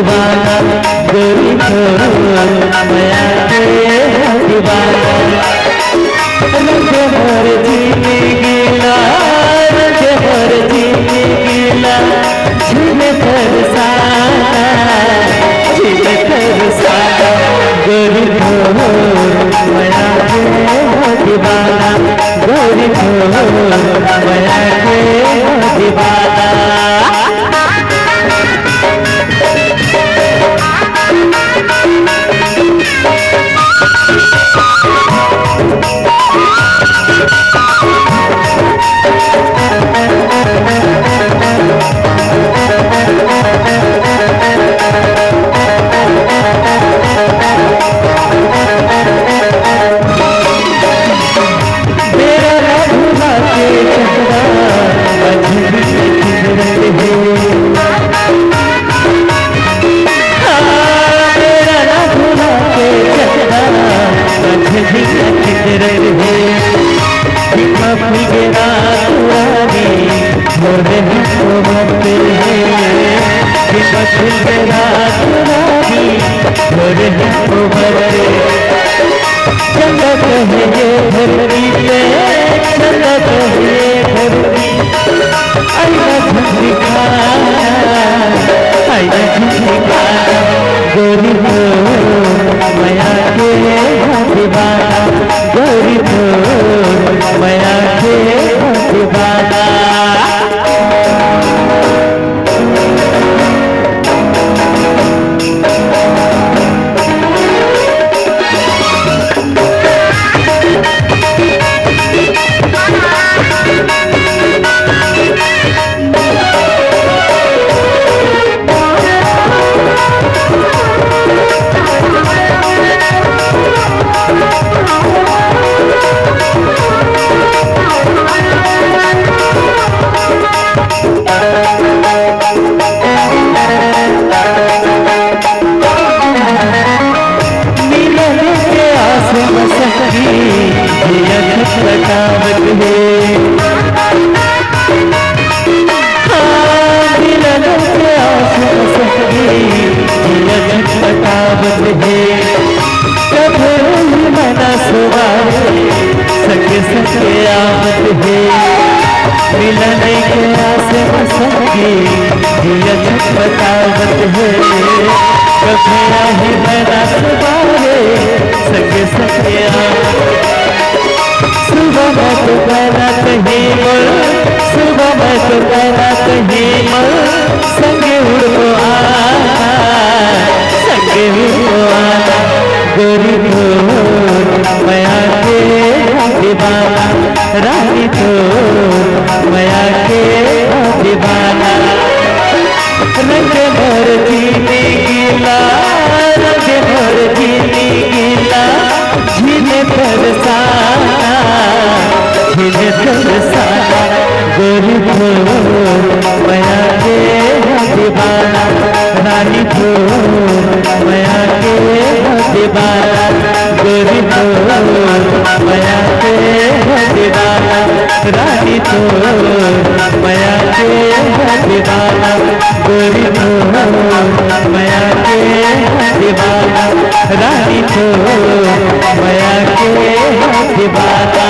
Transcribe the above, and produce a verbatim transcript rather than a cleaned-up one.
दीवाना, गोरी तोर मया के दीवाना। रंग मोर जिंदगी ला, रंग मोर जिंदगी ला, झूमे तरसाना, झूमे तरसाना। गोरी तोर मया के दीवाना, गोरी तोर मया के दीवाना। बेरा ना भुला के चंदा, अजब कुदरत है। हाँ, बेरा ना भुला के चंदा, अजब कुदरत है। बिना फुल के रात रानी, भोरे हमको भरते हैं। बिना फुल के रात रानी, भोरे हमको भरते। चंदा कहे ये धरती पे, चंदा कहे ये धरती, आईना झुमका, आईना झुमका। गोरी तोर मया के दीवाना, गोरी तोर मया के दीवाना। मिलन के आस में संगी, जिया छटपटावत है। हाँ, मिलन के आस में संगी, जिया छटपटावत है। कभू ही मना सुबावे, संगे संगे आवत है। मिलन के आस में संगी, जिया छटपटावत है। कभू ही मना सुबावे, संगे संगे आवत। सुबह में तो करत ही मोर, सुबह में तो करत ही मोर, संगे उड़बो आकाश, संगे उड़बो आकाश। गोरी तोर मया के दीवाना, रानी तोर मया के दीवाना। रंग मोर जिंदगी ला, रंग मोर जिंदगी ला, झूमे तरसाना, झूमे तरसाना। गोरी तोर मया के दीवाना, रानी तोर मया के दीवाना। गोरी तोर मया के दीवाना, रानी तोर मया के दीवाना। गोरी तोर मया के दीवाना, रानी तोर मया के दीवाना।